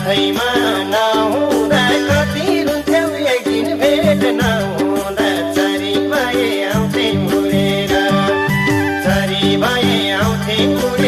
आफैमा नहुँदा कति रुन्थ्यौ एक दिन भेट नहुँदा चरी भए आउँथे उडेर चरी भए आउँथे उडेर